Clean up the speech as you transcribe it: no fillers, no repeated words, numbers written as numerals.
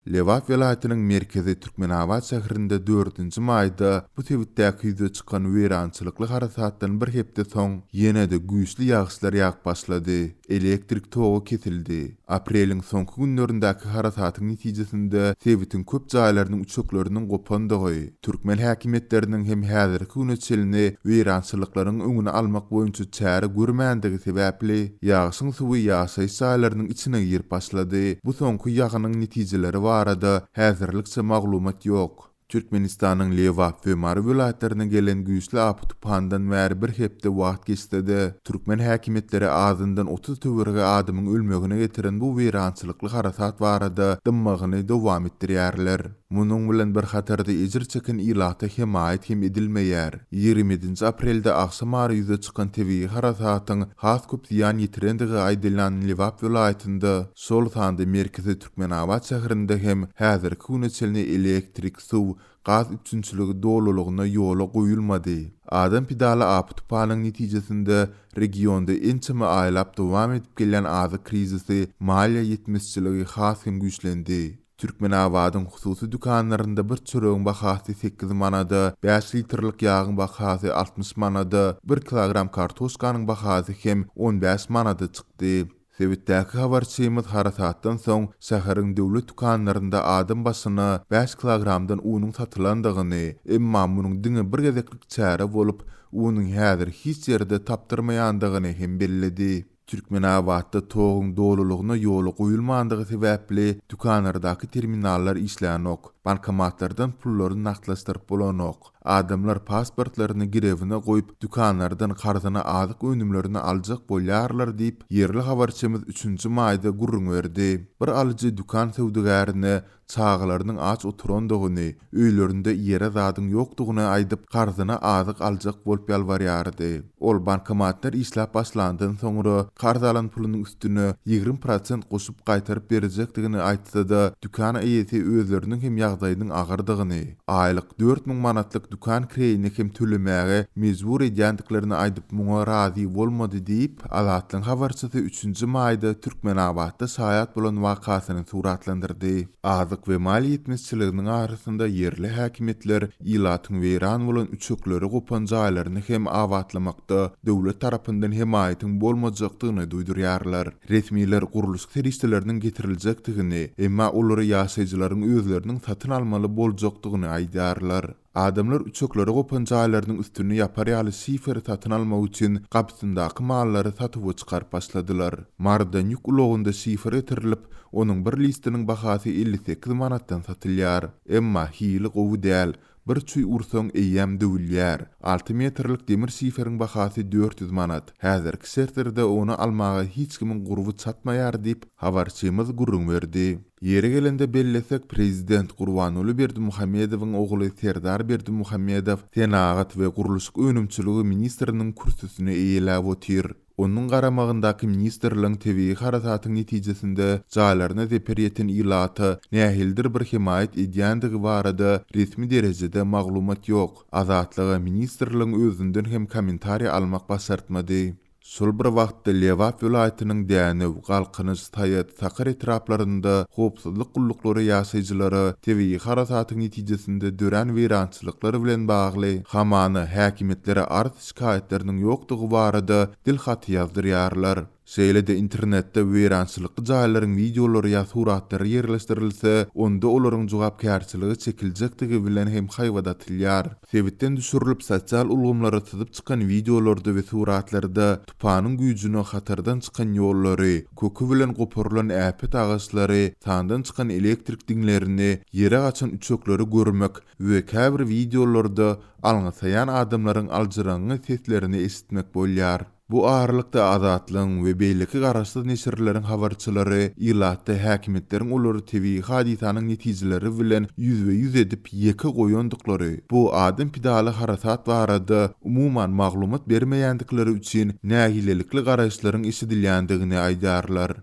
Lebap welaýatynyň merkezi Türkmenabat şäherinde dördünji maýda bu sebitdäki ýüze çykan weýrançylykly harasatdan bir hepde soň ýene-de güýçli ýagyşlar ýagyp başlady. Elektrik togy kesildi. Apreliň soňky günlerindäki harasatyň netijesinde sebitiň köp jaýlarynyň üçekleriniň gopandygy, türkmen häkimiýetleriniň hem häzirki güne çenli weýrançylyklaryň öňüni almak boýunça çäre görmändigi sebäpli, ýagşyň suwy ýaşaýyş jaýlarynyň içine girip başlady. Bu soňky ýagynyň netijeleri barada häzirlikçe maglumat ýok. Türkmenistanyň Lebap we Mary welaýatlaryna gelen güýçli apy-tupandan bäri bir hepde wagt geçse-de, türkmen häkimiýetleri azyndan 30 töweregi adamyň ölmegine getiren bu weýrançylykly harasat barada dymmagyny dowam etdirýärler. Munuň bilen bir hatarda ejir çeken ilata hemaýat hem edilmeýär. 27-nji aprelde agşamara ýüze çykan tebigy harasatyň has köp zyýan ýetirendigi aýdylýan Lebap welaýatynda, şol sanda merkezi Türkmenabat şäherinde hem häzirki güne çenli elektrik, suw, gaz üpjünçiligi dolulygyna ýola goýulmady. Adam pidaly apy-tupanyň netijesinde regionda ençeme aýlap dowam edip gelýän azyk krizisi, maliýe ýetmezçiligi has hem güýçlendi. Türkmenabadyň hususy dükanlarynda bir çöregiň bahasy sekiz manada, bäş litrlik ýagyň bahasy 60 manada, bir kilogram kartoşkanyň bahasy hem 15 manada çykdy. Sebitdäki habarçymyz harasatdan soň şäheriň döwlet dükanlarynda adam başyna bäş kilogramdan unuň satylandygyny, emma munuň diňe bir gezeklik çäre bolup, unuň häzir hiç ýerde tapdyrmaýandygyny hem belledi. Türkmenabatda toguň dolulygyna ýola goýulmandygy sebäpli dükanlardaky terminallar işlänok, bankomatlardan pullary nagtlaşdyryp bolanok. Adamlar pasportlaryny girewine goýup, dükanlardan karzyna azyk önümlerini aljak bolýarlar diýip, ýerli habarçymyz üçünji maýda gürrüň berdi. Bir alyjy dükan söwdagärine çagalarynyň aç oturandygyny, öýlerinde iýere zadyň ýokdugyny aýdyp, karzyna azyk aljak bolup ýalbarýardy. Ol bankomatlar işläp başlandan soňra, karz alan pulunyň üstüne 20 prosent goşup gaýtaryp berjekdigini aýtsa-da, dükan eýesi özleriniň hem ýagdaýynyň agyrdygyny, aýlyk 4000 manatlyk dükan kireýini hem tölemäge mejbur edýändiklerini aýdyp muňa razy bolmady diýip, Azatlygyň habarçysy üçünji maýda Türkmenabatda şaýat bolan wakasyny suratlandyrdy. Azyk we maliýe ýetmezçiliginiň arasynda ýerli häkimiýetler ilatyň weýran bolan üçekleri gopan jaýlaryny hem abatlamakda döwlet tarapyndan hemaýatyň bolmajakdygyny duýdurýarlar. Resmiler gurluşyk serişdeleriniň getiriljekdigini, emma olary ýaşaýjylaryň özleriniň satyn almaly boljakdygyny aýdýarlar. Adamlar üçekleri gopan jaýlarynyň üstüni ýapar ýaly şiferi satyn almak üçin gapysyndaky mallary satuwa çykaryp başladylar. Marydan ýük ulagynda şifer getirilip, onuň bir listiniň bahasy 58 manatdan satylýar. Emma hili gowy däl, Bir çüý ursaň eýýäm döwülýär. Alty metrlik demir şiferiň bahasy 400 manat. Häzirki şertlerde ony almaga hiç kimiň gurby çatmaýar diýip, habarçymyz gürrüň berdi. Ýeri gelende bellesek, prezident Gurbanguly Berdimuhamedowyň ogly Serdar Berdimuhamedow senagat we gurluşyk önümçiligi ministriniň kürsüsini eýeläp otyr. Onuň garamagyndaky ministrligiň tebigy harasatyň netijesinde jaýlaryna zeper ýeten ilata nähilidir bir hemaýat edýändigi barada resmi derejede maglumat ýok. Azatlyga ministrligiň özünden hem kommentariý almak başartmady. Şol bir wagtda Lebap welaýatynyň Dänew, Galkynyş, Saýat, Sakar etraplarynda howpsuzlyk gulluklary ýaşaýjylara tebigy harasatyň netijesinde dörän weýrançylyklar bilen bagly hamana häkimiýetlere arz-şikaýatlarynyň ýokdugy barada dil haty ýazdyrýarlar. Şeýle-de internetde weýrançylykly jaýlaryň wideolary ýa suratlary ýerleşdirilse, onda olaryň jogapkärçilige çekiljekdigi bilen hem haýbat atylýar. Sebitden düşürilip sosial ulgamlara syzyp çykan wideolarda we suratlarda tupanyň güýjüne hatardan çykan ýollary, köki bilen goparylan äpet agaçlary, sandan çykan elektrik diňlerini, ýere gaçan üçekleri görmek we käbir wideolarda alňasaýan adamlaryň aljyraňňy seslerini eşitmek bolýar. Bu aralykda Azatlygyň we beýleki garaşsyz neşirleriň habarçylary ilatda häkimiýetleriň olary tebigy hadysanyň netijeleri bilen ýüzbe-ýüz edip ýeke goýandyklary, bu adam pidaly harasat barada umuman maglumat bermeýändikleri üçin nägilelikli garaýyşlaryň eşidilýändigini aýdýarlar.